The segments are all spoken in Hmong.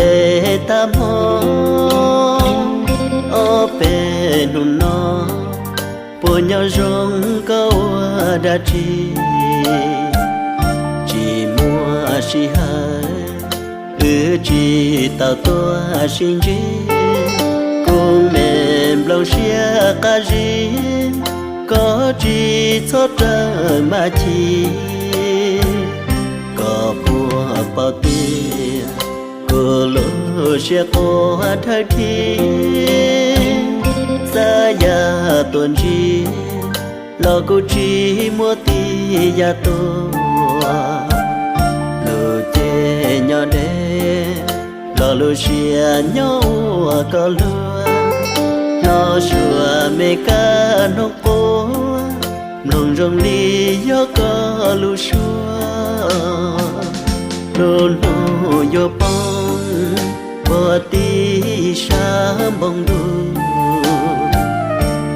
Es tag hmo ob peb hnub no, puas nyob zoo koj ua dab tsi? Tsis muaj sij hawm, wb tsis tau tuaj sib ntsib. Kuv me nplooj siab qab zib, koj tsis txhob rawm maj chim. Koj puas paub tias kuv lub siab quaj dhawv thiab? Xav yam tuaj ntsib los kuv tsis muaj tis yam tuaj. Lub cev nyob deb los lub siab nyob ua koj luag. Nyob suav me kab hnub quas, mloog zoo li yog koj lub suab. Lub hnub yuav poob puag tim sab npoo ntuj,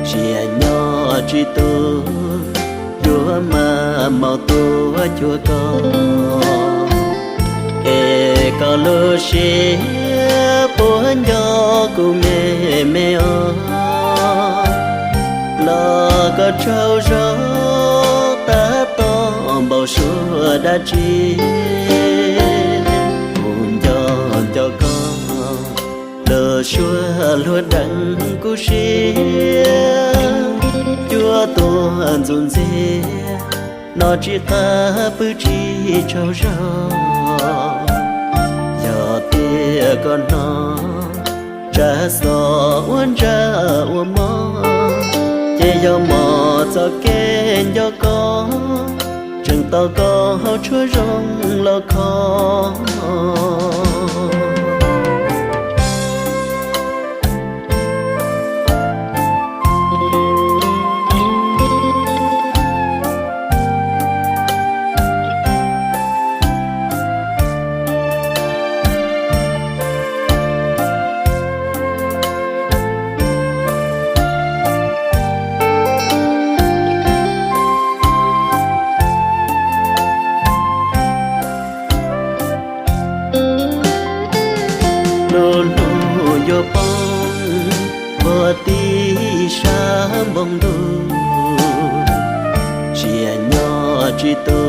tsis nyob tsis tu, yuav mas maum tuaj cuag koj. Es koj lub siab puas nco kuv me me os? Los koj tsaug zog tab tom npau suav dab tsi? Kuv nco nco koj, lub suab luag deev kuv siab. Cuab tuag ntxuj ntxiag no tsis qab pw tsis tsaug zog. Yog tias koj hnov tsam xov ua ntsaj ua mob, ces yog mos txoj kev nco koj, tseem tau koj hauv tshuab zoo los kho. Lub hnub yuav poob puag tim sab npoo ntuj, tsis nyob tsis tu,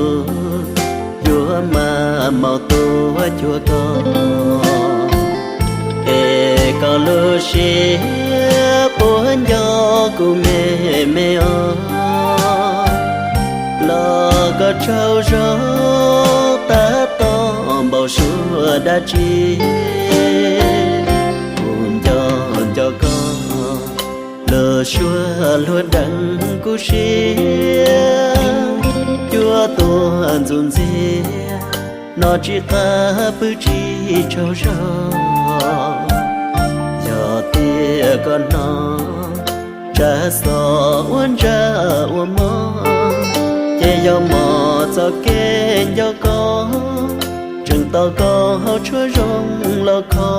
yuav mas maum tuaj cuag koj. Es koj lub siab puas nco kuv me me os? Los koj tsaug zog tab tom npau suav dab tsi? Kuv nco nco koj, lub suab luag deev kuv siab. Cuab tuag ntxuj ntxiag no tsis qab pw tsis tsaug zog. Yog tias koj hnov tsam xov ua ntsaj ua mob, ces yog mos txoj kev nco koj, tseem tau koj hauv tshuab zoo los kho.